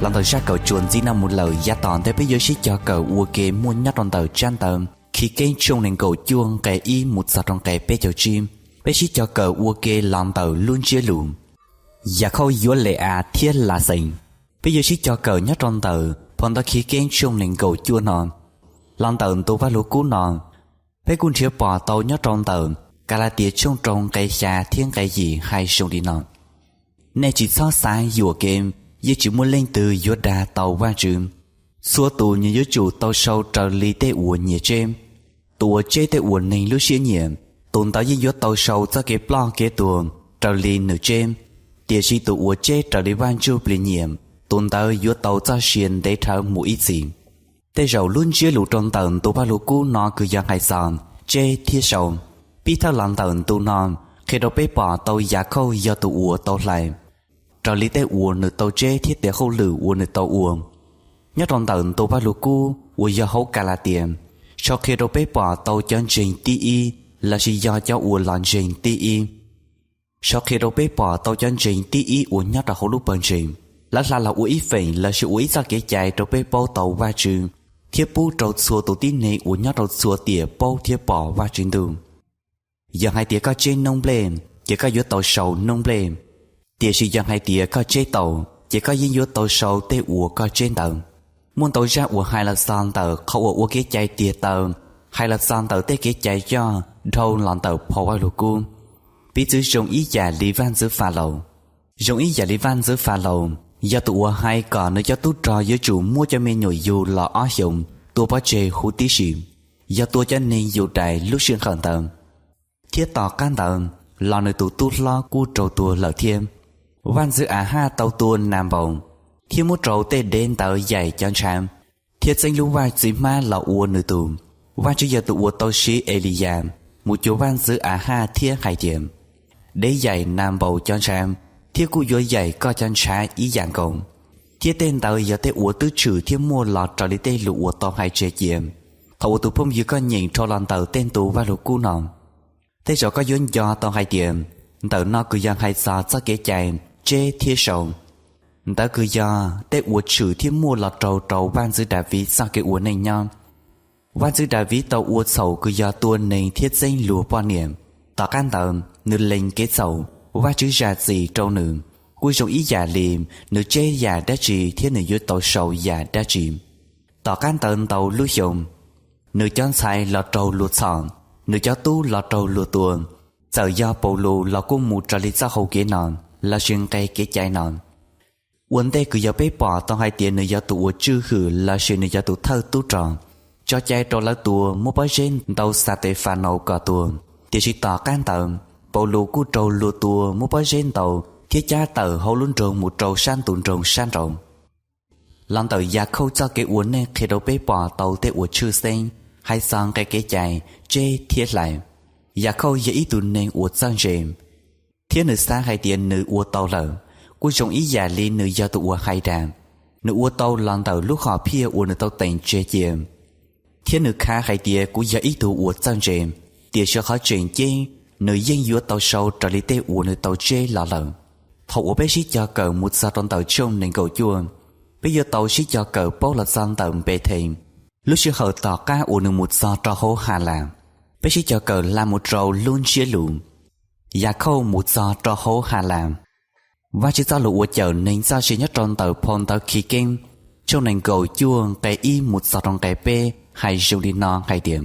Los ntawm zaj kawm txuas ntxiv no mus lawm, yav tom ntej peb yuav sib cog kawm ua ke muaj nyob rau ntawm tsab ntawv Chiv Keeb tshooj nees nkaum cuaj nqe ib mus txog rau nqe peb caug tsib. Peb sib cog kawm ua ke los ntawm lub ntsiab lus Yakhauj yuav Le-as thiab Laxees. Peb yuav sib cog kawm nyob rau ntawm phau ntawv Chiv Keeb tshooj nees nkaum cuaj no. Los ntawm ntu Vaj Lug Kub no, peb kuj nrhiav pom tau nyob rau ntawm Kalatias tshooj rau nqe xya thiab nqe yim hais zoo li no: Nej tsis txhob xav yuam kev, yeej tsis muaj leej twg yuav dag tau Vajtswv. Txhua tus nyias yuav tsum tau sau raws li tej uas nyias tseb. Tus uas tseb tej uas neeg lub siab nyiam, tus ntawd yeej yuav tau sau txoj kev ploj kev tuag raws li nws tseb. Tiam sis tus uas tseb raws li Vaj Ntsujplig nyiam, tus ntawd yuav tau txoj sia ntev dhawv mus ib txhis. Tej zaum lub ntsiab lus rau ntawm ntu Vaj Lug Kub no kwv yog hais txog tseb thiab sau. Pib thawj los ntawm ntu no qhia rau peb pom tau Yakhauj yog tus uas tau hlais raws li tej uas nws tau tseb thiab tes hauj lwm uas nws tau ua. Nyob rau ntawm ntu Vaj Lug Kub uas yog hauv Kalatias, sau qhia rau peb pom tau cov ntseeg tib ib lossis yog cov uas los ntseeg tib ib. Sau qhia rau peb pom tau cov ntseeg tib ib uas nyob rau hauv lub Pawg Ntseeg, lawv hla los ua ib feem lossis ua ib txoj kev cai rau peb paub tau Vajtswv thiab pub rau txhua tus tib neeg uas nyob rau txhua tiam paub thiab pom Vajtswv Ntuj. Yog hais tias koj tseb noob nplej, ces koj yuav tau sau noob nplej. Tiam sis yog hais tias koj tseb taus, ces koj yeej yuav tau sau tej uas koj tseb ntawd. Muaj ntau zaj uas hais los txog ntawm qhov uas ua kev cai tiag taw, hais los txog ntawm tej kev cai coj dhau los ntawm phau Vaj Lug Kub. Piv txwv zoo ib yam li Vaj ntxwv Falaus. Zoo ib yam li Vaj ntxwv Falaus yog tus uas hais kom nws cov tub rog yuav tsum muab cov me nyuam yug los ob xyoos tua pov tseg huv tib si, yog tua cov neeg Yudais lub sij hawm ntawd, thiab tom qab ntawd los nws tus tub hlob kuj raug tua lawm thiab. Vaj ntxwv Ahaj tau tua Nanpaus thiab muab rau tej dev ntawd yaim cov ntshav, thiab txeeb lub vaj txiv hmab los ua nws tug. Vajtswv yog tus uas tau siv Eliyas mus cuag vaj ntxwv Ahaj thiab hais tias, Dev yaim Nanpaus cov ntshav, thiab kuj yuav yaim koj cov ntshav ib yam nkaus. Thiab tej ntawd yog tej uas twb tshwm thiab muaj los raws li tej lus uas tau hais tseg cia thaum uas tus phooj ywg koj nyeem dhau los ntawm tej ntu Vaj Lug Kub no. Tej zaum koj yuav nco tau hais tias ntawm no kwv yog hais txog txoj kev cai tseb thiab sau. Ntawd kwv yog tej uas tshwm thiab muaj los raug rau Vaj ntxwv Daviv txoj kev ua neej nyob. Vaj ntxwv Daviv tau ua txhaum kwv yog tua neeg thiab txeeb luag poj niam. Tom qab ntawd nws lees kev txhaum, Vajtswv zam txim rau nws, kuj zoo ib yam li nws tseb yam dab tsi thiab nws yuav tau sau yam dab tsi. Tom qab ntawd ntau lub xyoo, nws cov ntxhais los raug luag txhom, nws cov tub los raug luag tua. Txawm yog Paulus los kuj mus raws li txoj hau kev no lossis nqe kev cai no. Ua ntej kwv yog peb pom tau hais tias nws yog tus uas tswj hwm lossis nws yog tus thawj tub rog tso cai rau lawv tua muab pob zeb ntau Xatefanaus kom tuag. Tiam sis tom qab ntawd Paulus kuj raug luag tua muab pob zeb ntau thiab cab tawm hauv lub nroog mus rau sab ntu nroog sab nraud. Los ntawm Yakhauj txoj kev ua neej qhia rau peb pom tau tej uas tshwj xeeb hais txog nqe kev cai tseb thiab hlais. Yakhauj yog ib tug neeg uas txawj ntse, thiab nws xav hais tias nws ua tau lawm, kuj zoo ib yam li nws yog tus uas hais dag. Nws ua tau los ntawm lub hom phiaj uas nws tau teem tseg cia, thiab nws khav hais tias kuv yog ib tug uas txawj ntse, tiam sis qhov tseem ceeb nws yeej yuav tau sau raws li tej uas nws tau tseb los lawm. Thaum uas peb sib cog kawm mus txog rau ntawm tshooj nees nkaum cuaj, peb yuav tau sib cog kawm paub los txog ntawm Npethes lub sij hawm tom qab uas nws mus txog rau hauv Halas. Peb sib cog kawm hla mus rau lub ntsiab lus Yakhauj mus txog rau hauv Halas. Vajtswv txoj lus uas cawm neeg txoj sia nyob rau ntawm phau ntawv Chiv Keeb tshooj nees nkaum cuaj nqe ib mus txog rau nqe peb hais zoo li no hais tias,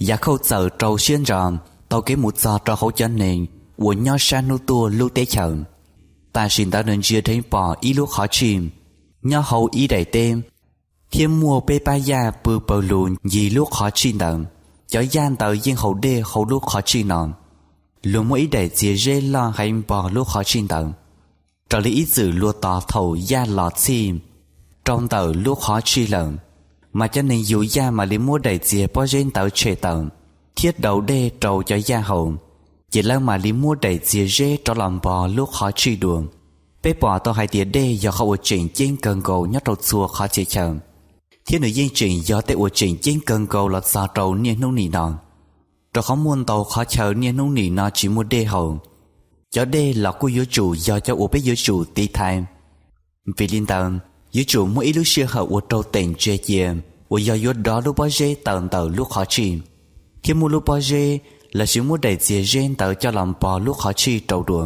Yakhauj txawm rau siab ntso taug kev mus txog rau hauv cov neeg uas nyob sab hnub tuaj lub teb chaws. Tam sim ntawd nws ntsia dheev pom ib lub qhov tshij nyob hauv ib daim teb, thiab muaj peb pab yaj pw pawg lug ncig lub qhov tshij ntawd. Cov yaj ntawd yeej haus dej hauv lub qhov tshij no. Luag muab ib daim txiag zeb loj heev npog lub qhov tshij ntawd, raws li ib txwm luag tos thaum yaj los txhij rau ntawm lub qhov tshij lawm. Mas cov neeg yug yaj mam li muab daim txiag pob zeb ntawd tshem tawm, thiab daus dej rau cov yaj haus, ces lawv mam li muab daim txiag zeb rov los npog lub qhov tshij dua. Peb pom tau hais tias dej yog qhov uas tseem ceeb kawg nkaus nyob rau txhua qhov txhia chaw, thiab nws yeej tseem yog tej uas tseem ceeb kawg nkaus los txog rau niaj hnub nim no, rau qhov muaj ntau qhov chaw niaj hnub nim no tsis muaj dej haus. Cov dej los kuj yuav tsum yog cov uas peb yuav tsum tiv thaiv. Vim li ntawd, yuav tsum muaj ib lub sij hawm uas raug teem tseg cia uas yog yuav dov lub pob zeb tawm ntawm lub qhov tshij, thiab muab lub pob zeb lossis muab daim txiag zeb ntawd coj los npog lub qhov tshij rau dua.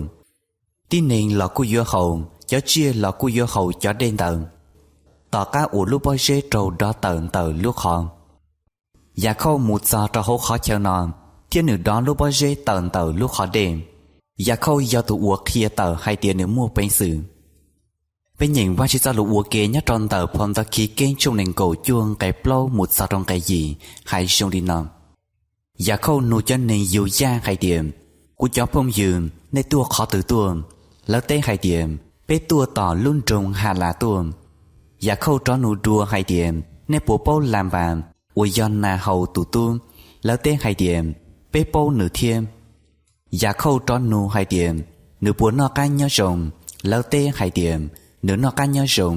Tib neeg los kuj yuav haus, cov tsiaj los kuj yuav haus cov dej ntawd, tom qab uas lub pob zeb raug dov tawm ntawm lub qhov. Yakhauj mus txog rau hauv qhov chaw no, thiab nws dov lub pob zeb tawm ntawm lub qhov dej. Yakhauj yog tus uas qhia tawm hais tias nws muaj peev xwm. Peb nyeem Vajtswv txoj lus ua ke nyob rau ntawm phau ntawv Chivkeeb tshooj nees nkaum cuaj nqe plaub mus txog rau nqe yim hais zoo li no: Yakhauj nug cov neeg Yudas hais tias, Kuv cov phooj ywg, nej tuaj qhov twg tuaj? Lawv teb hais tias, Peb tuaj tom lub nroog Halas tuaj. Yakhauj rov nug dua hais tias, Nej puas paub Lanpas uas yog Nahaus tus tub? Lawv teb hais tias, Peb paub nws thiab. Yakhauj rov nug hais tias, Nws puas noj qab nyob zoo? Lawv teb hais tias, Nws noj qab nyob zoo.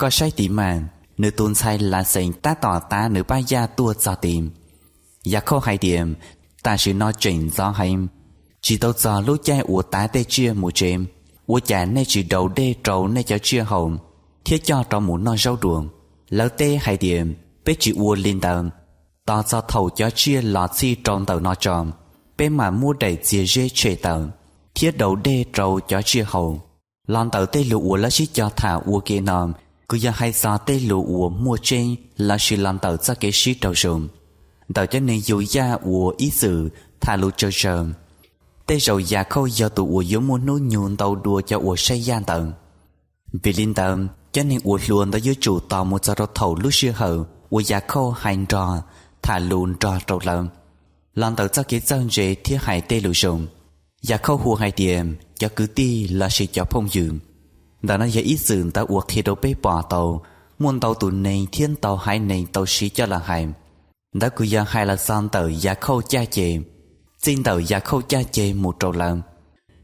Koj saib tim mas, nws tus ntxhais Laxees tab tom tav nws pab yaj tuaj txog tid. Yakhauj hais tias, Tam sim no tseem ntxov heev, tsis tau txog lub caij uas tav tej tsiaj mus tsev. Ua cas nej tsis daus dej rau nej cov tsiaj haus thiab coj rov mus noj zaub dua? Lawv teb hais tias, Peb tsis ua li ntawd. Tos txog thaum cov tsiaj los txhij rau ntawm no tso, peb mam muab daim txiag zeb tshem tawm thiab daus dej rau cov tsiaj haus. Los ntawm tej lus uas lawv sib cog tham ua ke no, kuj yog hais txog tej lus uas muaj tseeb lossis los ntawm txoj kev sib raug zoo. Ntawm cov neeg Yudas uas ib txwm tham lus tsawg tsawg, tej zaum Yakhauj yog tus uas yuav muaj hnub nyoog ntau dua cov uas saib yaj ntawd. Vim li ntawd, cov neeg uas hluas ntawd yuav tsum tos mus txog rau thaum lub sij hawm uas Yakhauj hais nrog tham lus nrog rau lawv, los ntawm txoj kev txawj ntse thiab hais tej lus zoo. Yakhauj hu hais tias cov kwv tij lossis cov phooj ywg. Ntawm no yog ib txwm ntawv uas qhia rau peb pom tau muaj ntau tus neeg thiab ntau haiv neeg tau siv coj los hais. Ntawd kuj yog hais los txog ntawm Yakhauj caj ces, txij ntawm Yakhauj caj ces mus rau lawv,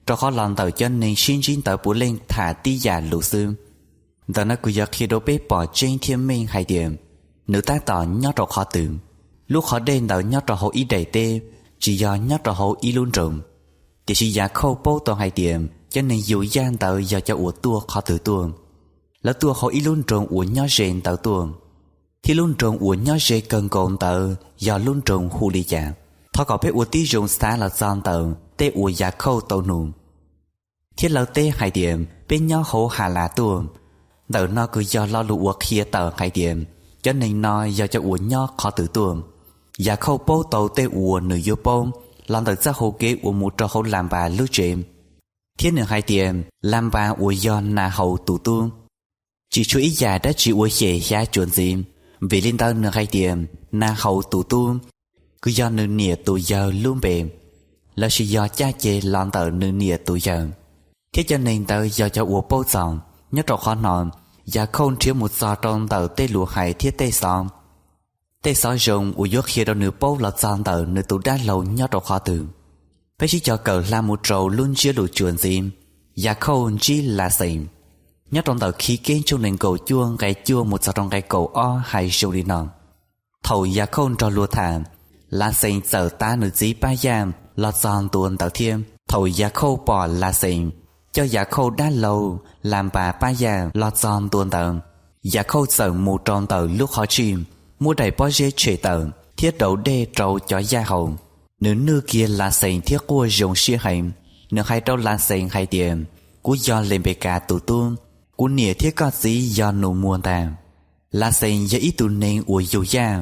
rau qhov los ntawm cov neeg sib ntsib ntawd puav leej tham tib yam lus xwb. Ntawm no kuj yog qhia rau peb pom tseeb thiab meej hais tias nws tab tom nyob rau qhov twg. Lub qhov dej ntawd nyob rau hauv ib daim teb, tsis yog nyob rau hauv ib lub nroog. Tiam sis Yakhauj paub tau hais tias cov neeg Yudas ntawd yog cov uas tuaj qhov twg tuaj. Lawv tuaj hauv ib lub nroog uas nyob ze ntawd tuaj, thiab lub nroog uas nyob ze kawg nkaus ntawd yog lub nroog hu li cas. Thov kom peb ua tib zoo xav los txog ntawm tej uas Yakhauj tau nug: Thiab lawv teb hais tias, Peb nyob hauv Halas tuaj. Ntawm no kuj yog lo lus uas qhia tawm hais tias cov neeg no yog cov uas nyob qhov twg tuaj. Yakhauj paub tau tej uas nws yuav paub los ntawm txoj hau kev uas mus rau hauv Lanpas lub tsev, thiab nws hais tias Lanpas uas yog Nahaus tus tub, tsis tshuav ib yam dab tsi ua xyem xyav tsuas ntxiv. Vim li ntawd nws hais tias Nahaus tus tub, kuj yog nws niam tus yawg lub npe, lossis yog caj ces los ntawm nws niam tus yawg. Thiab cov neeg ntawd yog cov uas paub txog. Nyob rau qhov no, Yakhauj nrhiav mus txog rau ntawm tej lus hais thiab tej xov. Tej xov zoo uas yuav qhia rau nws paub los txog ntawm nws tus dab laug nyob rau qhov twg. Peb sib cog kawm hla mus rau lub ntsiab lus tsuas ntxiv, Yakhauj ntsib Laxees. Nyob rau ntawm Chivkeeb tshooj nees nkaum cuaj nqe cuaj mus txog rau nqe kaum ob hais zoo li no: Thaum Yakhauj nrog luag tham, Laxees txawm tav nws txiv pab yaj los txog ntua ntawd thiab. Thaum Yakhauj pom Laxees coj Yakhauj dab laug Lanpas pab yaj los txog ntua ntawd, Yakhauj txawm mus rau ntawm lub qhov tshij, muab daim pob zeb tshem tawm thiab daus dej rau cov yaj haus. Nws nwj kiag Laxees thiab quaj zoo siab heev. Nws hais rau Laxees hais tias, Kuv yog Lenpekas tus tub, kuv niam thiab koj txiv yog nus muag ntag. Laxees yog ib tug neeg uas yug yaj.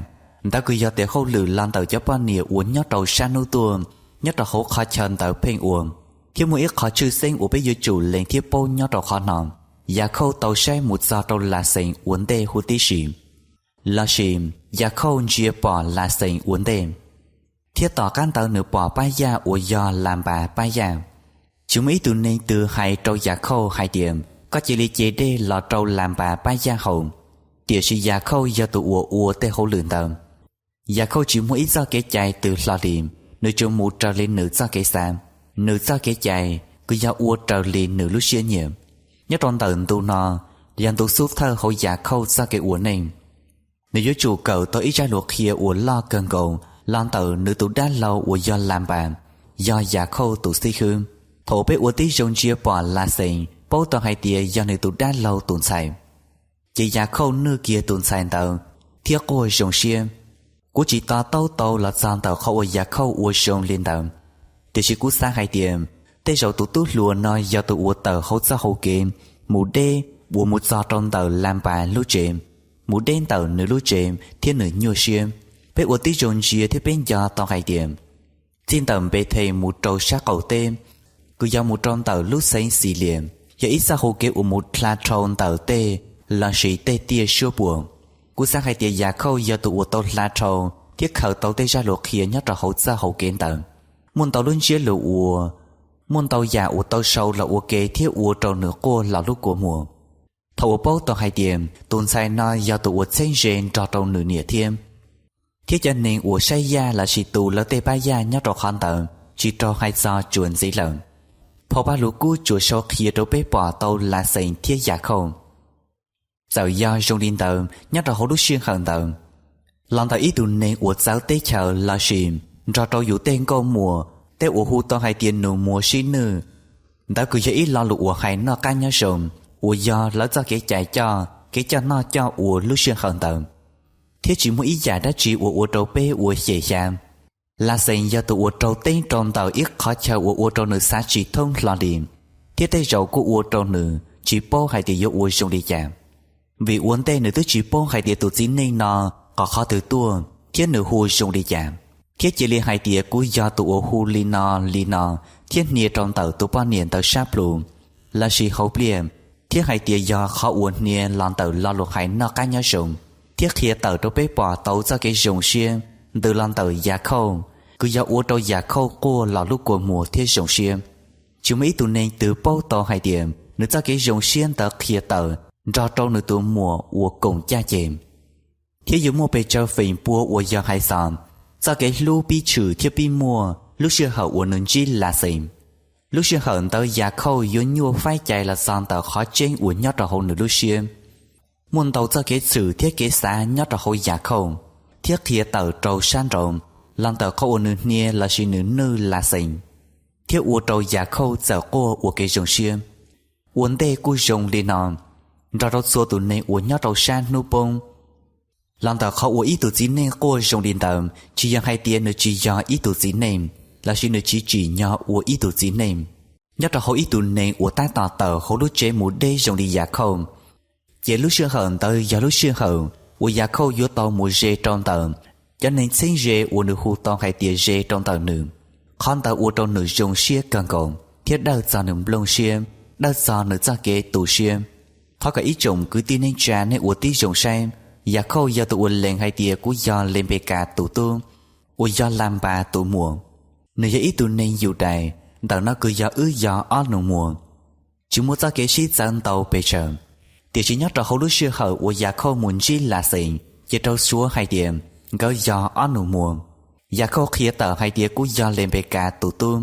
Ntawd kuj yog tes hauj lwm los ntawm cov poj niam uas nyob rau sab hnub tuaj nyob rau hauv qhov chaw ntawd pheej ua. Thiab muaj ib qho tshwj xeeb uas peb yuav tsum lees thiab paub nyob rau qhov no: Yakhauj tau saib mus txog rau Laxees ua ntej huv tib si, lossis Yakhauj ntsia pom Laxees ua ntej, thiab tom qab ntawd nws pom pab yaj uas yog Lanpas pab yaj. Tsis muaj ib tug neeg twg hais rau Yakhauj hais tias, Koj cia li ce dej los rau Lanpas pab yaj haus. Tiam sis Yakhauj yog tus uas ua tej hauj lwm ntawd. Yakhauj tsis muaj ib txoj kev cai twg hlo li, nws tsuas mus raws li nws txoj kev xav. Nws txoj kev cai kuj yog ua raws li nws lub siab nyiam. Nyob rau ntawm ntu no, yog ntu xub thawj hauv Yakhauj txoj kev ua neej. Nws yuav tsum kawm tau ib zaj lus qhia uas loj kawg nkaus los ntawm nws tus dab laug uas yog Lanpas, yog Yakhauj tus xib hwb. Thaum peb ua tib zoo ntsia pom Laxees paub tau hais tias yog nws tus dab laug tus ntxhais. Ces Yakhauj nwj kiag tus ntxhais ntawd thiab quaj zoo siab. Kuv tsis to taub tau los txog ntawm qhov uas Yakhauj ua zoo li ntawd, tiam sis kuv xav hais tias tej zaum tus tub hluas no yog tus uas tawm hauv txoj hau kev mus deb uas mus txog rau ntawm Lanpas lub tsev, mus deb ntawm nws lub tsev thiab nws nyuaj siab. Peb ua tib zoo ntsia thiab peb nco tau hais tias txij ntawm Npethes mus rau sab qaum teb, kws yog mus rau ntawm lub xeev Xilias, yog ib txoj hau kev uas mus hla dhau ntawm tej lossis tej tiaj suab puam. Kuv xav hais tias Yakhauj yog tus uas tau hla dhau thiab khaws tau tej zaj lus qhia nyob rau hauv txoj hau kev ntawd. Muaj ntau lub ntsiab lus uas muaj ntau yam uas tau sau los ua ke thiab ua rau nws quaj los lub kua muag. Thaum uas paub tau hais tias tus ntxhais no yog tus uas txheeb ze nrog rau nws niam thiab, thiab cov neeg uas saib yaj lossis tu lawv tej pab yaj nyob rau qhov ntawd tsis raug hais txog tsuas ntxiv lawm, phau Paj Lug Kub tsuas sau qhia rau peb pom tau Laxees thiab Yakhauj. Txawm yog zoo li ntawd, nyob rau hauv lub sij hawm ntawd, los ntawm ib tug neeg uas txawv teb chaws lossis nrog rau yus tej nkauj muam, tej uas hu tau hais tias nus muag sib nwj, ntawd kws yog ib lo lus uas hais noj qab nyob zoo, uas yog lawv txoj kev cai coj, kev coj noj coj ua lub sij hawm ntawd, thiab tsis muaj ib yam dab tsi uas ua rau peb ua xyem xyav. Laxees yog tus uas raug teeb rau ntawm ib qhov chaw uas ua rau nws xav tsis thoob hlo li, thiab tej zaum kuj ua rau nws tsis paub hais tias yuav ua zoo li cas, vim ua ntej nws twb tsis paub hais tias tus txiv neej no qhov qhov twg tuaj thiab nws hu zoo li cas. Thiab cia li hais tias kuv yog tus uas hu li no li no thiab hnia rau ntawm tus poj niam ntawd sab plhu lossis hauv pliaj, thiab hais tias yog qhov uas hnia los ntawm lo lus hais noj qab nyob zoo thiab qhia tawm rau peb pom tau txoj kev zoo siab ntws los ntawm Yakhauj, kws yog ua rau Yakhauj quaj los lub kua muag thiab zoo siab. Tsis muaj ib tug neeg twg paub tau hais tias nws txoj kev zoo siab ntawd qhia tawm nrog rau nws tus muam uas koom caj ces. Thiab yuav muaj pes tsawg feem pua uas yog hais txog txoj kev hlub pib tshwm thiab pib muaj lub sij hawm uas nws ntsib Laxees. Lub sij hawm ntawd Yakhauj yuav nyuaj faib cai los txog ntawm qhov tseeb uas nyob rau hauv nws lub siab. Muaj ntau txoj kev txhwm thiab kev xav nyob rau hauv Yakhauj, thiab qhia tawm rau sab nraud los ntawm qhov uas nws hnia lossis nws nwj Laxees, thiab ua rau Yakhauj txawm quaj ua kev zoo siab. Ua ntej kuj zoo li no nrog rau txhua tus neeg uas nyob rau sab hnub poob. Los ntawm qhov uas ib tug txiv neej quaj zoo li ntawd tsis yog hais tias nws tsis yog ib tug txiv neej, lossis nws tsis tsim nyog ua ib tug txiv neej. Nyob rau hauv ib tug neeg uas tab tom tawm hauv lub tsev mus deb zoo li Yakhauj, ces lub sij hawm ntawd yog lub sij hawm uas Yakhauj yuav tau mus ze rau ntawm cov neeg txheeb ze uas nws hu tau hais tias ze rau ntawm nws. Qhov ntawd ua rau nws zoo siab kawg nkaus thiab dawj txog nws nplooj siab, dawj txog nws txoj kev tu siab. Thov kom ib tsoom kwv tij neej tsa nej ua tib zoo saib, Yakhauj yog tus uas lees hais tias kuv yog Lenpekas tus tub, uas yog Lanpas tus muam. Nws yog ib tug neeg Yudais, ntawm no kws yog wb yog ob nus muag. Tsis muaj txoj kev sib txawv ntau pes tsawg, tiam sis nyob rau hauv lub sij hawm uas Yakhauj mus ntsib Laxees ces raug suav hais tias nkawd yog ob nus muag. Yakhauj qhia tawm hais tias kuv yog Lenpekas tus tub,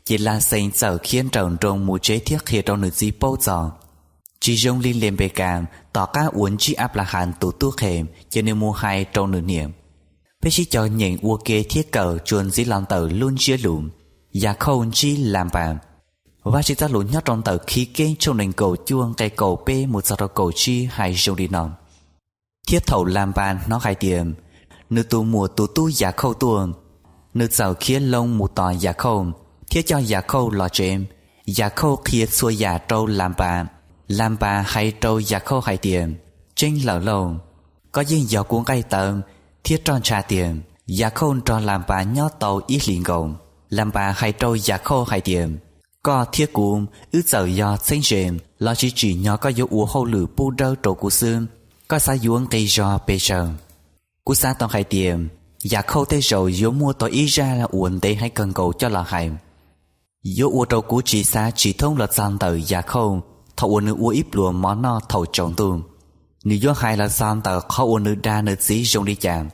ces Laxees txawm khiav nrawm nroos mus tsev thiab qhia rau nws txiv paub txog. Tsis zoo li Lenpekas, tom qab uas ntsib Anplahas tus tub qhe ces nws mus hais rau nws niam. Peb sib cog nyeem ua ke thiab kawm tsuas ntxiv los ntawm lub ntsiab lus Yakhauj ntsib Lanpas. Vajtswv txoj lus nyob rau ntawm Khi Keb tshooj nees nkaum cuaj nqe kaum peb mus txog rau kaum tsib hais zoo li no: Thiab thaum Lanpas hnov hais tias nws tus muam tus tub Yakhauj tuaj, nws txawm khiav loo mus tos Yakhauj thiab coj Yakhauj los tsev. Yakhauj qhia txhua yam rau Lanpas. Lanpas hais rau Yakhauj hais tias, Tseeb lawm lauj, koj yeej yog kuv nqaij tawv thiab roj ntsha tiag. Yakhauj nrog Lanpas nyob tau ib hlis nkaus. Lanpas hais rau Yakhauj hais tias, Koj thiab kuv, wb txawm yog txheeb ze los tsis tsim nyog koj yuav ua hauj lwm pub dawb rau kuv xwb. Koj xav yuav nqis zog pes tsawg? Kuv xav tau hais tias Yakhauj tej zaum yuav muaj tau ib zaj uas ntev heev kawg nkaus coj los hais. Yuav ua rau kuv tsis xav tsis thoob los txog ntawm Yakhauj thaum uas nws ua ib pluas mov noj thaum tsaus ntuj. Nws yuav hais los txog ntawm qhov uas nws dag nws txiv zoo li cas,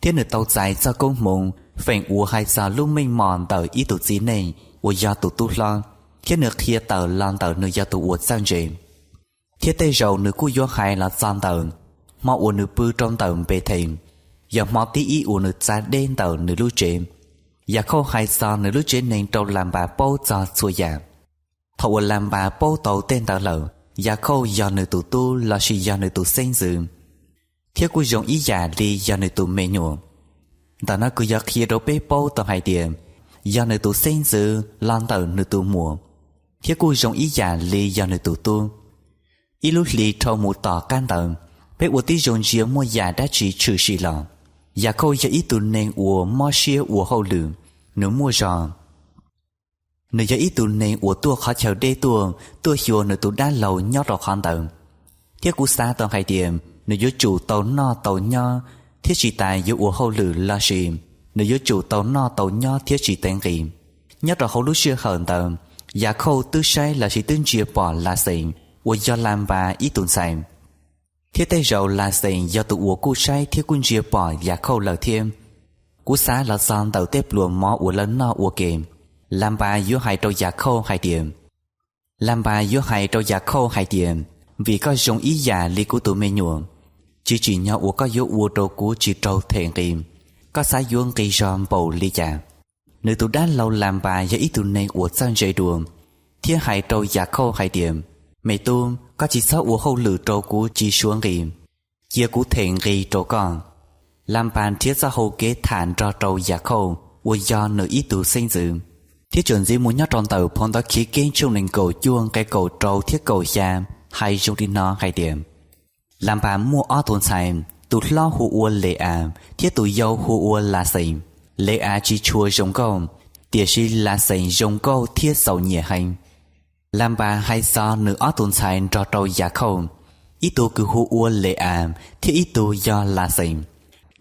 thiab nws tau txais txoj koob hmoov feem ua hais txog lub meej mom ntawm ib tug txiv neej uas yog tus tub hlob, thiab nws qhia tawm los ntawm nws yog tus uas txawj ntse. Thiab tej zaum nws kuj yuav hais los txog ntawm hmo uas nws pw rau ntawm Npethes, yog hmo thib ib uas nws txav deb ntawm nws lub tsev. Yakhauj hais txog nws lub tsev neeg rau Lanpas paub txog txhua yam. Thaum uas Lanpas paub tau tej ntawd lawm, Yakhauj yog nws tus tub lossis yog nws tus xeeb ntxwv, thiab kuj zoo ib yam li yog nws tus me nyuam. Ntawm no kws yog qhia rau peb paub tau hais tias yog nws tus xeeb ntxwv los ntawm nws tus muam, thiab kuj zoo ib yam li yog nws tus tub. Ib lub hlis dhau mus tom qab ntawd, peb ua tib zoo ntsia muaj yam dab tsi tshwm sim los. Yakhauj yog ib tug neeg uas mob siab ua hauj lwm, nws muaj zog. Nws yog ib tug neeg uas tuaj qhov chaw deb tuaj, tuaj xyuas nws tus dab laug nyob rau qhov ntawd. Thiab kuv xav tau hais tias nws yuav tsum tau noj tau nyob thiab tsis tas yuav ua hauj lwm lossis nws yuav tsum tau noj tau nyob thiab tsis teev nqi. Nyob rau hauv lub sij hawm ntawd, Yakhauj twb saib lossis twb ntsia pom Laxees uas yog Lanpas ib tug ntxhais, thiab tej zaum Laxees yog tus uas kuj saib thiab kuj ntsia pom Yakhauj lawm thiab. Kuv xav los txog ntawm tej pluas mov uas lawv noj ua ke, Lanpas yuav hais rau Yakhauj hais tias, Lanpas yuav hais rau Yakhauj hais tias, vim koj zoo ib yam li kuv tus me nyuam, tsis tsim nyog uas koj yuav ua rau kuv tsis raug them nqi, koj xav yuav nqi zog npaum li cas? Nws tus dab laug Lanpas yog ib tug neeg uas txawj ntse dua, thiab hais rau Yakhauj hais tias, me tub, koj tsis txhob ua hauj lwm rau kuv tsis suav nqi, cia kuv them nqi rau koj. Lanpas nrhiav txoj hau kev tham nrog rau Yakhauj uas yog nws ib tug xeeb ntxwv. Thiab tsuas ntxiv mus nyob rau ntawm phau ntawv Khiv Keeb tshooj nees nkaum cuaj nqe kaum rau thiab kaum xya hais zoo li no hais tias, Lanpas muaj ob tug ntxhais, tus hlob hu ua Le-as thiab tus yau hu ua Laxees. Le-as tsis tshua zoo nkauj, tiam sis Laxees zoo nkauj thiab txaus nyiam heev. Lanpas hais txog nws ob tug ntxhais nrog rau Yakhauj, ib tug kws hu ua Le-as thiab ib tug yog Laxees.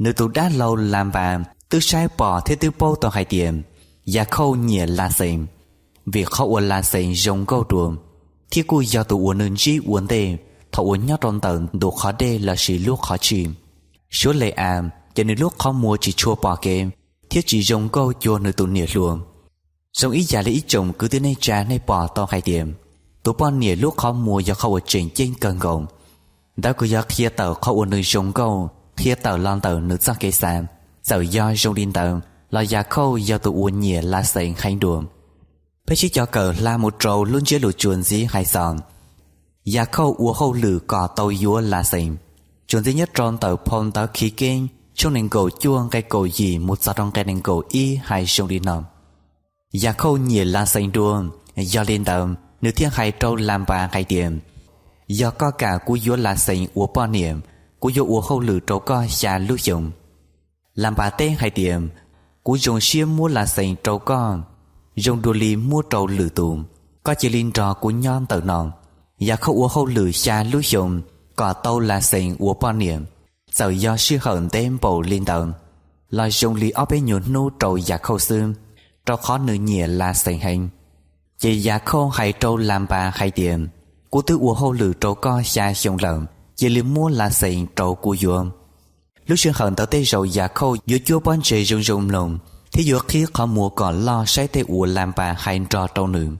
Nws tus dab laug Lanpas twb saib pom thiab twb paub tau hais tias Yakhauj nyiam Laxees, vim qhov uas Laxees zoo nkauj dua, thiab kuj yog tus uas nws ntsib ua ntej thaum uas nyob rau ntawm ntu qhov dej lossis lub qhov tshij. Suav Le-as ces nws lub qhov muag tsis tshua pom kev thiab tsis zoo nkauj cuag nws tus niam hluas. Zoo ib yam li ib tsoom kwv tij neej tsa nej pom tau hais tias, tus poj niam lub qhov muag yog qhov uas tseem ceeb kawg nkaus. Ntawd kuj yog qhia tawm qhov uas nws zoo nkauj, qhia tawm los ntawm nws txoj kev xav. Txawm yog zoo li ntawd los Yakhauj yog tus uas nyiam Laxees heev dua. Peb sib cov kawm hla mus rau lub ntsiab lus tsuas ntxiv hais txog Yakhauj ua hauj lwm kom tau yuav Laxees. Tsuas ntxiv nyob rau ntawm phau ntawv Khiv Keeb tshooj nees nkaum cuaj nqe kaum yim mus txog rau nqe nees nkaum ib hais zoo li no: Yakhauj nyiam Laxees dua, yog li ntawd nws thiaj hais rau Lanpas hais tias, yog koj kam kuv yuav Laxees ua poj niam, kuv yuav ua hauj lwm rau koj xya lub xyoos. Lanpas teb hais tias, kuv zoo siab muab Laxees rau koj zoo dua li muab rau lwm tus, koj cia li nrog kuv nyob ntawm no. Yakhauj ua hauj lwm xya lub xyoos kom tau Laxees ua poj niam. Txawm yog sij hawm ntev npaum li ntawd los zoo li ob peb nyuag hnub rau Yakhauj xwb, rau qhov nws nyiam Laxees heev. Ces Yakhauj hais rau Lanpas hais tias, kuv twb ua hauj lwm rau koj xya xyoo lawm, cia li muab Laxees rau kuv yuav. Lub sij hawm ntawd tej zaum Yakhauj yuav cuab pob ntseg zoo zoo mloog thiab yuav qhib qhov muag kom loj saib tej uas Lanpas hais nrog rau nws,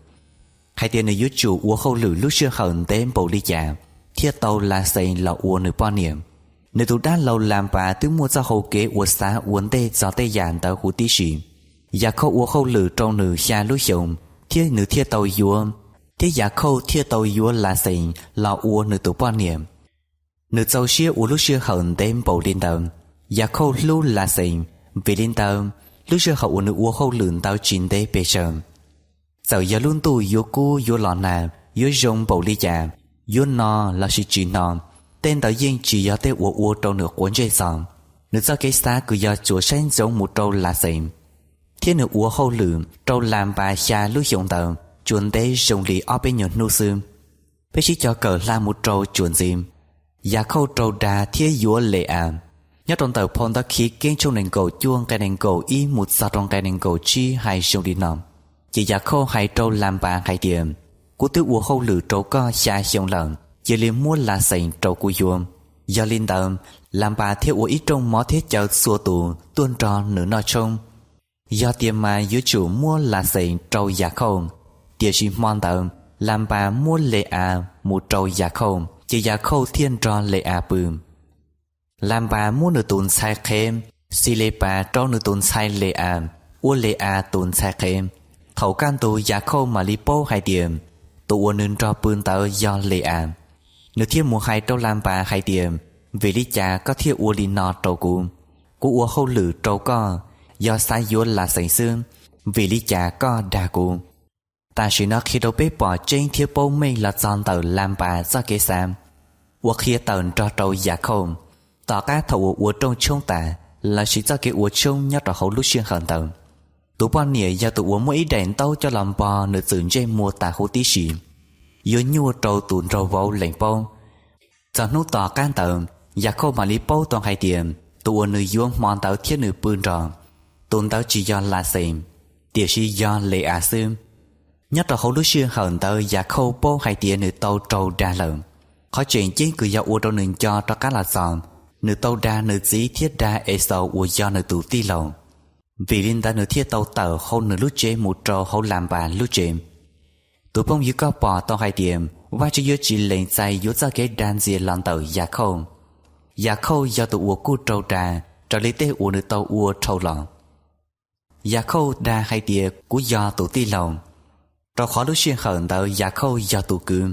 hais tias nws yuav tsum ua hauj lwm lub sij hawm ntev npaum li cas thiaj tau Laxees los ua nws poj niam. Nws tus dab laug Lanpas twb muaj txoj hau kev uas xav ua ntej txog tej yam ntawd huv tib si. Yakhauj ua hauj lwm rau nws xya lub xyoos thiab nws thiaj tau yuav, thiab Yakhauj thiaj tau yuav Laxees los ua nws tus poj niam. Nws txaus siab ua lub sij hawm ntev npaum li ntawd. Yakhauj hlub Laxees, vim li ntawd, lub sij hawm uas nws ua hauj lwm ntawd tsis ntev pes tsawg. Txawm yog lub ntuj yuav kub yuav los nag, yuav zoo npaum li cas, yuav no lossis tsis no, tej ntawd yeej tsis yog tej uas ua rau nws quav ntsej txog. Nws txoj kev xav kws yog tsuas saib ntsoov mus rau Laxees, thiab nws ua hauj lwm rau Lanpas xya lub xyoo ntawd tsuas ntev zoo li ob peb nyuag hnub xwb. Peb sib cov kawm hla mus rau tsuas ntxiv, Yakhauj raug dag thiab yuav Le-as. Nyob rau ntawm phau ntawv Khiv Keeb tshooj nees nkaum cuaj nqe nees nkaum ib mus txog rau nqe nees nkaum tsib hais zoo li no: Ces Yakhauj hais rau Lanpas hais tias, kuv twb ua hauj lwm rau koj xya xyoo lawm, cia li muab Laxees rau kuv yuav. Yog li ntawd, Lanpas thiaj ua ib rooj mov thiab caw txhua tus tuaj nrog nws noj tshoob. Yog tias mas yuav tsum muab Laxees rau Yakhauj, tiam sis hmo ntawd Lanpas muab Le-as mus rau Yakhauj, ces Yakhauj thiaj nrog Le-as pw. Lanpas muab nws tus ntxhais qhev Xilepas rau nws tus ntxhais Le-as ua Le-as tus ntxhais qhev. Thaum kaj ntug Yakhauj mam li paub hais tias tus uas nws nrog pw ntawd yog Le-as. Nws thiaj mus hais rau Lanpas hais tias, Vim li cas koj thiaj ua li no rau kuv? Kuv ua hauj lwm rau koj, yog xav yuav Laxees xwb, vim li cas koj dag kuv? Tam sim no qhia rau peb pom tseeb thiab paub meej los txog ntawm Lanpas txoj kev xav uas qhia tawm nrog rau Yakhauj. Tom qab thaum uas ua rooj tshoob tas lossis txoj kev ua tshoob nyob rau hauv lub sij hawm ntawd, tus poj niam yog tus uas muaj ib daim ntaub coj los npog nws txwm ntsej muag tas huv tib si, yuav nyuaj rau tus nraug vauv lees paub. Txog hnub tom qab ntawd Yakhauj mam li paub tau hais tias tus uas nws yuav hmo ntawd thiab nws pw nrog, tus ntawd tsis yog Laxees, tiam sis yog Le-as xwb. Nyob rau hauv lub sij hawm ntawd Yakhauj paub hais tias nws tau raug dag lawm. Qhov tseem ceeb kws yog ua rau nws nco rov qab los txog, nws tau dag nws txiv thiab dag Exaus uas yog nws tus tij laug. Vim li ntawd nws thiaj tau tawm hauv nws lub tsev mus rau hauv Lanpas lub tsev. Tus phooj ywg, koj pom tau hais tias Vajtswv yuav tsis lees txais yuav txoj kev dag ntxias los ntawm Yakhauj. Yakhauj yog tus uas kuj raug dag raws li tej uas nws tau ua dhau los. Yakhauj dag hais tias kuv yog tus tij laug, rau qhov lub sij hawm ntawd Yakhauj yog tus kwv,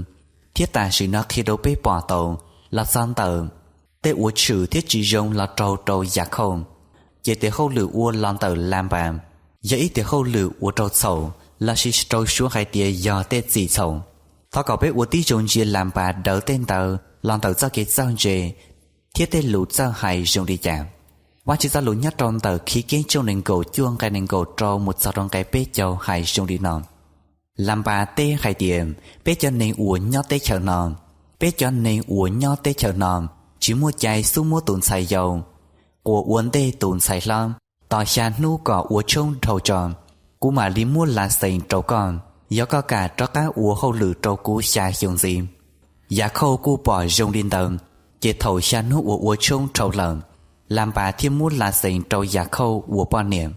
thiab tam sim no qhia rau peb pom tau los txog ntawm tej uas tshwm thiab tsis zoo los raug rau Yakhauj, ces tes hauj lwm ua los ntawm Lanpas yog ib tes hauj lwm uas raug txhaum lossis rau suav hais tias yog tej txim txhaum. Thov kom peb ua tib zoo ntsia Lanpas daws tej ntawd los ntawm txoj kev txawj ntse thiab tej lus txawj hais zoo li cas. Vajtswv txoj lus nyob rau ntawm Chivkeeb tshooj nees nkaum cuaj nqe nees nkaum rau mus txog rau nqe peb caug hais zoo li no: Lanpas teb hais tias, peb cov neeg uas nyob teb chaws no, peb cov neeg uas nyob teb chaws no tsis muaj cai xub muab tus ntxhais yau quas ua ntej tus ntxhais hlob, tos xya hnub kom ua tshoob dhau tso, kuv mam li muab Laxees rau koj, yog koj kam rov qab ua hauj lwm rau kuv xya xyoo ntxiv. Yakhauj kuj pom zoo li ntawd, ces thaum xya hnub uas ua tshoob dhau lawm, Lanpas thiaj muab Laxees rau Yakhauj ua poj niam.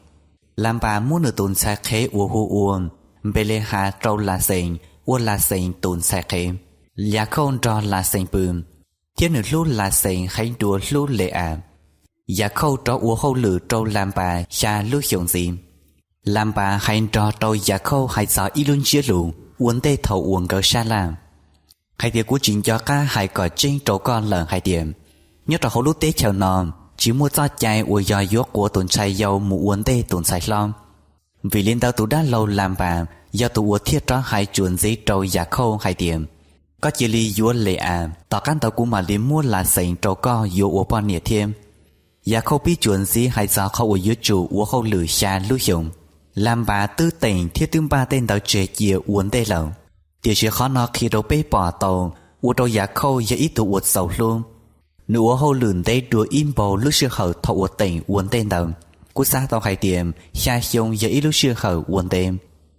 Lanpas muab nws tus ntxhais qhev uas hu ua Npelehas rau Laxees ua Laxees tus ntxhais qhev. Yakhauj nrog Laxees pw, thiab nws hlub Laxees heev dua hlub Le-as. Yakhauj rov ua hauj lwm rau Lanpas xya lub xyoos ntxiv. Lanpas hais nrog rau Yakhauj hais txog ib lub ntsiab lus ua ntej thaum uas nkawd sab laj, hais tias, kuv tsis nco qab hais kom tseeb rau koj lawm hais tias, nyob rau hauv lub teb chaws no tsis muaj txoj cai uas yog yuav quas tus ntxhais yau mus ua ntej tus ntxhais hlob. Vim li ntawd tus dab laug Lanpas yog tus uas thiaj rov hais tsuas ntxiv rau Yakhauj hais tias, koj cia li yuav Le-as, tom qab ntawd kuv mam li muab Laxees rau koj yuav ua poj niam thiab. Yakhauj pib tsuas ntxiv hais txog qhov uas yuav tsum ua hauj lwm xya lub xyoos. Lanpas twb teem thiab twb npaj tej ntawd tseg cia ua ntej lawm, tiam sis qhov no qhia rau peb pom tau ua rau Yakhauj yog ib tug uas txaus hlub. Nws ua hauj lwm ntev dua ib npaug lub sij hawm thaum uas teem ua ntej ntawd. Kuj xav tau hais tias xya xyoo yog ib lub sij hawm ua ntev,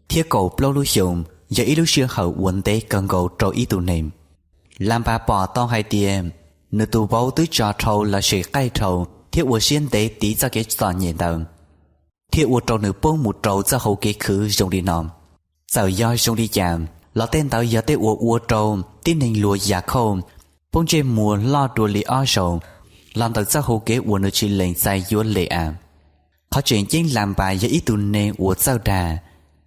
thiab kaum plaub lub xyoos yog ib lub sij hawm ua ntev kawg nkaus rau ib tug neeg. Lanpas pom tau hais tias nws tus vauv twb tso dhau lossis qaij dhau thiab ua siab ntev tiv txoj kev txom nyem ntawd, thiaj ua rau nws poob mus rau txoj hau kev khwv zoo li no. Txawm yog zoo li cas los tej ntawd yog tej uas ua rau tib neeg luag Yakhauj poob ntsej muag loj dua li ob zaug los ntawm txoj hau kev uas nws tsis lees txais yuav Le-as. Qhov tseem ceeb Lanpas yog ib tug neeg uas txawj dag,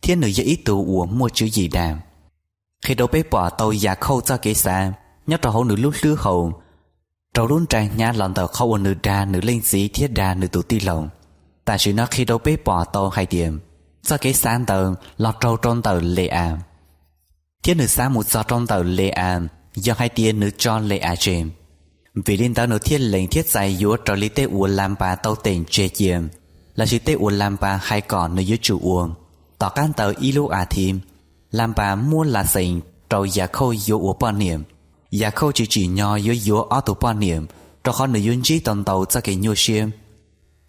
thiab nws yog ib tug uas muaj tswv yim dag. Qhia rau peb pom tau Yakhauj txoj kev xav nyob rau hauv nws lub hlwb hau, rau lub nra hnyav los ntawm qhov uas nws dag nws leej txiv thiab dag nws tus tij laug. Tam sim no qhia rau peb pom tau hais tias txoj kev xav ntawd los raug rau ntawm Le-as, thiab nws xav mus txog rau ntawm Le-as yog hais tias nws tso Le-as tseg. Vim li ntawd nws thiaj lees thiab txais yuav raws li tej uas Lanpas tau teem tseg cia, lossis tej uas Lanpas hais kom nws yuav tsum ua. Tom qab ntawd ib lub as thiv, Lanpas muab Laxees rau Yakhauj yuav ua poj niam. Yakhauj tsis tsim nyog yuav yuav ob tug poj niam, rau qhov nws yuav ntsib tau ntau txoj kev nyuaj siab.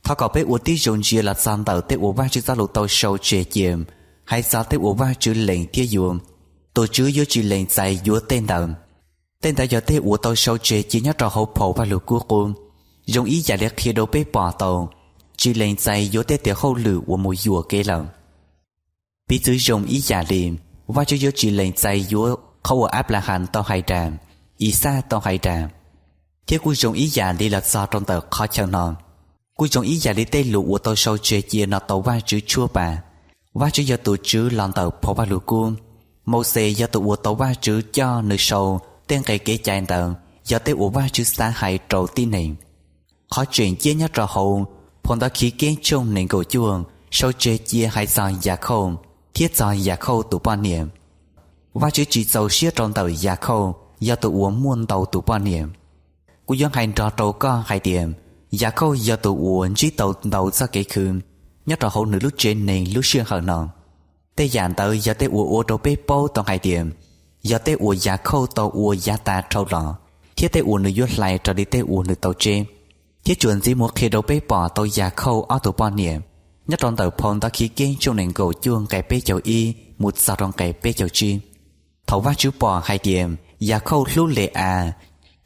Thov kom peb ua tib zoo ntsia los txog ntawm tej uas Vajtswv txoj lus tau sau tseg cia, hais txog tej uas Vajtswv lees thiab yuav. Tus Tswv yuav tsis lees txais yuav tej ntawd. Tej ntawd yog tej uas tau sau tseg cia nyob rau hauv Phau Vajluskub Qub, zoo ib yam li qhia rau peb pom tau tsis lees txais yuav tej tes hauj lwm uas mus yuam kev lawm. Piv txwv zoo ib yam li, Vajtswv yuav tsis lees txais yuav qhov uas Anplahas tau hais dag, Ixaj tau hais dag, thiab kuj zoo ib yam li los txog rau ntawm qhov chaw no. Kuj zoo ib yam li tej lus uas tau sau tseg cia no tau Vajtswv tshuab pa. Vajtswv yog tus Tswv los ntawm Phau Vajluskub, Mauxes yog tus uas tau Vajtswv coj nws sau tej nqe kev cai ntawd yog tej uas Vajtswv xav hais rau tib neeg. Qhov tseem ceeb nyob rau hauv phau Ntawv Khivkeeb tshooj nees nkaum cuaj sau tseg cia hais txog Yakhauj thiab txog Yakhauj tus poj niam. Vajtswv tsis txaus siab rau ntawm Yakhauj yog tus uas muaj ntau tus poj niam. Kuv yuav hais nrog rau koj hais tias Yakhauj yog tus uas ntsib tau ntau txoj kev khwv nyob rau hauv nws lub tsev neeg lub sij hawm no. Tej yam ntawd yog tej uas ua rau peb paub tau hais tias yog tej uas Yakhauj tau ua yav tas dhau los thiab tej uas nws yuav hlais raws li tej uas nws tau tseb. Thiab tsuas ntxiv mus qhia rau peb pom tau Yakhauj ob tug poj niam nyob rau ntawm phau Ntawv Khivkeeb tshooj nees nkaum cuaj nqe peb caug ib mus txog rau nqe peb caug tsib. Thaum Vajtswv pom hais tias Yakhauj hlub Le-as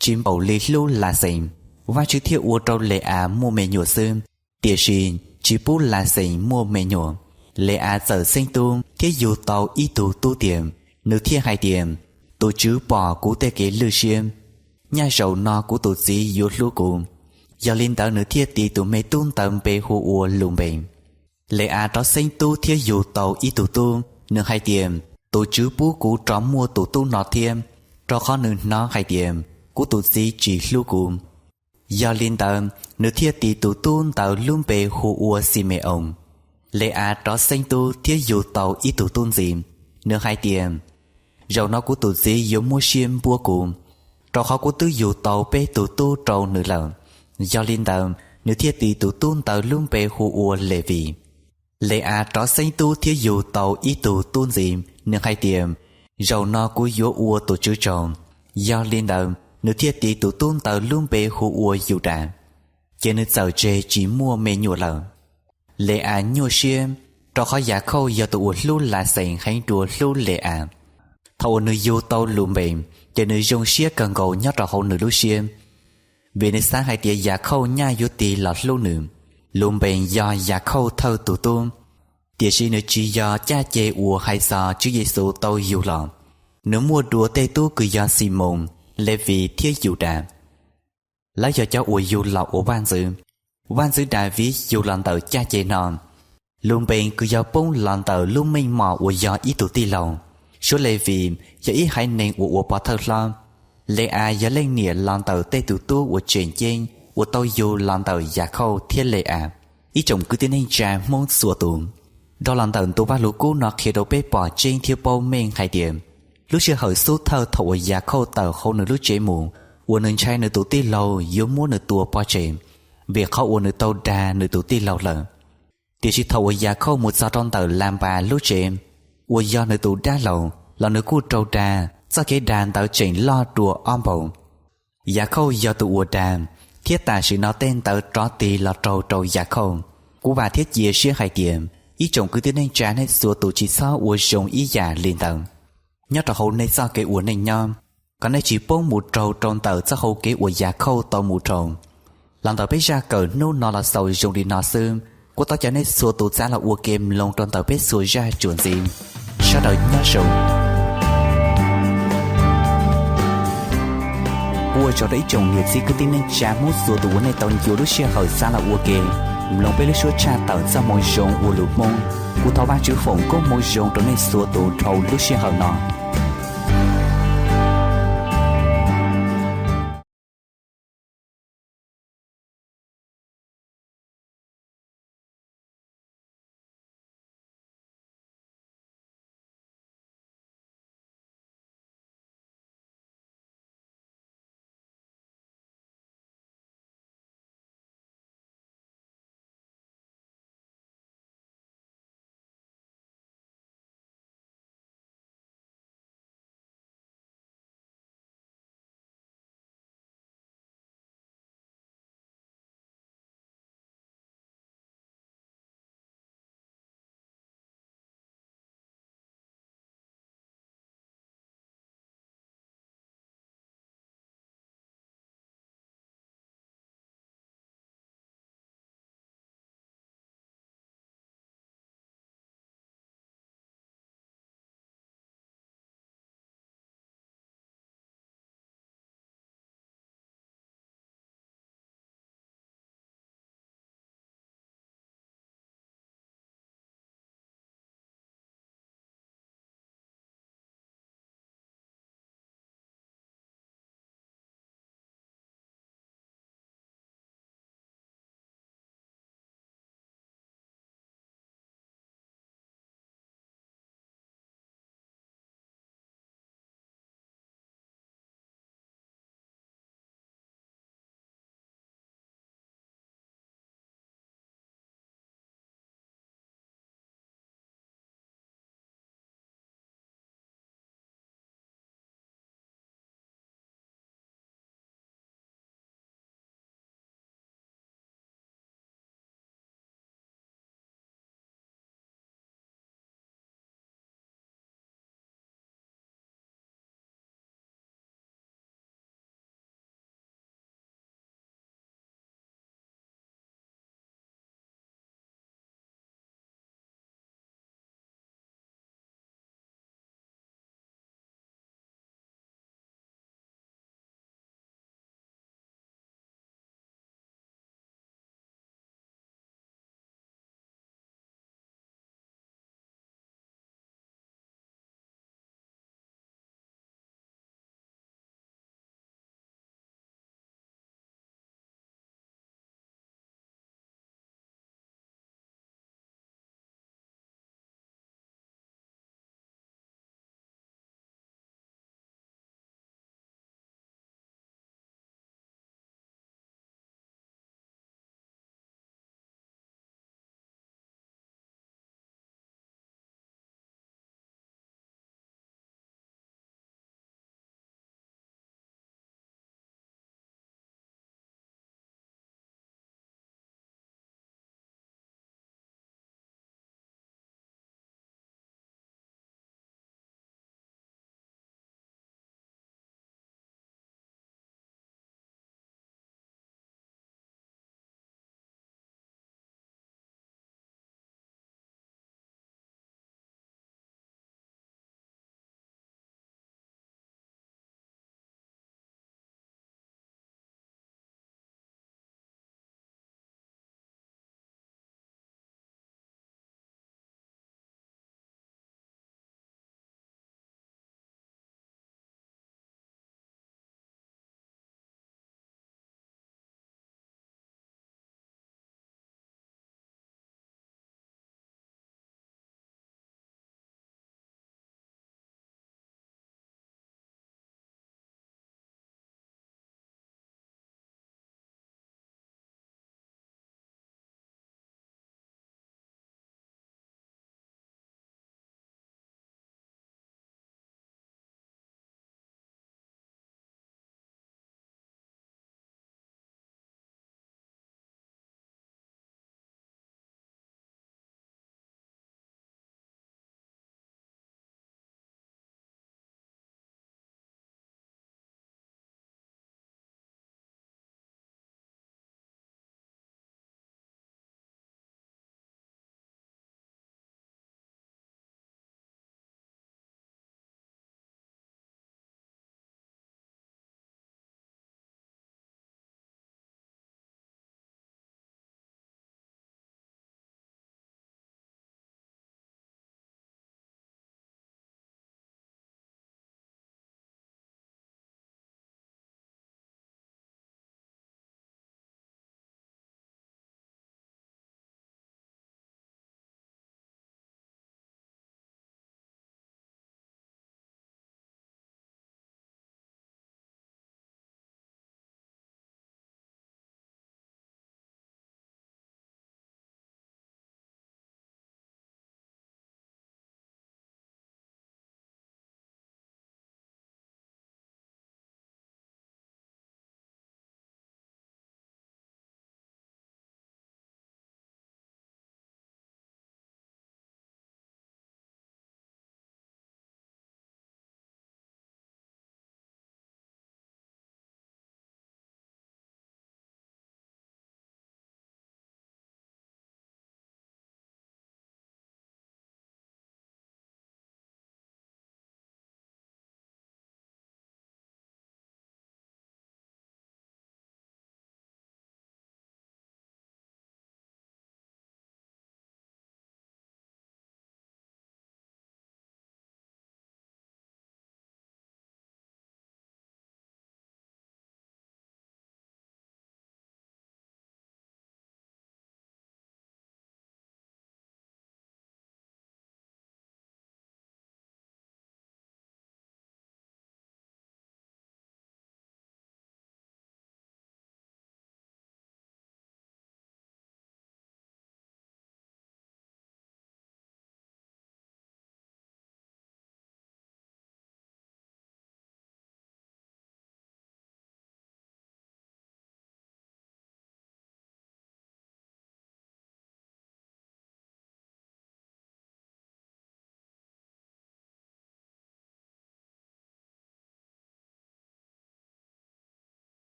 tsis npaum li hlub Laxees, Vajtswv thiaj ua rau Le-as muaj me nyuam xwb, tiam sis tsis pub Laxees muaj me nyuam. Le-as txawm xeeb tub thiab yug tau ib tug tub tiag, nws thiaj hais tias, Tus TSWV pom kuv tej kev lwj siab, nyaj zaum no kuv tus txiv yuav hlub kuv. Yog li ntawd nws thiaj tis tus me tub ntawd npe hu ua Lunpes. Le-as rov xeeb tub thiab yug tau ib tug tub, nws hais tias, Tus TSWV pub kuv rov muaj tus tub no thiab, rau qhov nws hnov hais tias kuv tus txiv tsis hlub kuv. Yog li ntawd nws thiaj tis tus tub ntawd lub npe hu ua Xime-oos. Le-as rov xeeb tub thiab yug tau ib tug tub ntxiv, nws hais tias, Zaum no kuv tus txiv yuav muab siab npuab kuv, rau qhov kuv twb yug tau peb tug tub rau nws lawm. Yog li ntawd nws thiaj tis tus tub ntawd lub npe hu ua Levis. Le-as rov xeeb tub thiab yug tau ib tug tub ntxiv, nws hais tias, Zaum no kuv yuav ua tus TSWV tsaug. Yog li ntawd nws thiaj tis tus tub ntawd lub npe hu ua Yudas. Ces nws txawm tseg tsis muaj me nyuam lawm. Le-as nyuaj siab, rau qhov Yakhauj yog tus uas hlub Laxees heev dua hlub Le-as. Thaum uas nws yug tau Lunpes, ces nws zoo siab kawg nkaus nyob rau hauv nws lub siab, vim nws xav hais tias Yakhauj nyaj yuav tig los hlub nws. Lunpes yog Yakhauj thawj tug tub, tiam sis nws tsis yog caj ces uas hais txog Tswv Yexus tau yug los. Nws muaj dua tej tub kws yog Ximoos, Levis thiab Yudas. Lawv yog cov uas yug los ua vaj ntxwv. Vaj ntxwv Daviv yug los ntawm caj ces no. Lunpes kws yog poob los ntawm lub meej mom uas yog ib tug tij laug. Suav Levis yog ib haiv neeg uas ua pov thawj hlob. Le-as yog leej niam los ntawm tej tug tub uas tseem ceeb uas tau yug los ntawm Yakhauj thiab Le-as. Ib tsoom kwv tij neej tsa Hmoob txhua tus, dhau los ntawm ntu Vajluskub no qhia rau peb pom tseeb thiab paub meej hais tias lub sij hawm xub thawj thaum uas Yakhauj tawm hauv nws lub tsev mus uas nws ntshai nws tus tij laug yuav muab nws tua pov tseg vim qhov uas nws tau dag nws tus tij laug lawm. Tiam sis thaum uas Yakhauj mus txog rau ntawm Lanpas lub tsev uas yog nws tus dab laug los nws kuj raug dag, txoj kev dag ntawd tseem loj dua ob npaug. Yakhauj yog tus uas dag, thiab tam sim no tej ntawd rov tig los raug rau Yakhauj. Kuv vam thiab cia siab hais tias ib tsoom kwv tij neej tsa nej txhua tus tsis txhob ua zoo ib yam li ntawd nyob rau hauv nej txoj kev ua neej nyob, kom nej tsis poob mus raug rau ntawm txoj hau kev uas Yakhauj tau mus raug. Los ntawm peb zaj kawm hnub no los xaus zoo li no xwb. Kuv thov caw nej txhua tus txav los ua ke mloog rau ntawm peb txhua zaj tsuas ntxiv. Sawv daws nyob zoo. Ua tsaug rau ib tsoom niam txiv kwv tij neej tsa Hmoob txhua tus uas nej tau ncua lub sij hawm txav los ua ke mloog peb lub suab tshaj tawm txoj moo zoo ua lus Hmoob. Kuv thov Vajtswv foom koob hmoov zoo rau nej txhua tus dhau lub sij hawm no.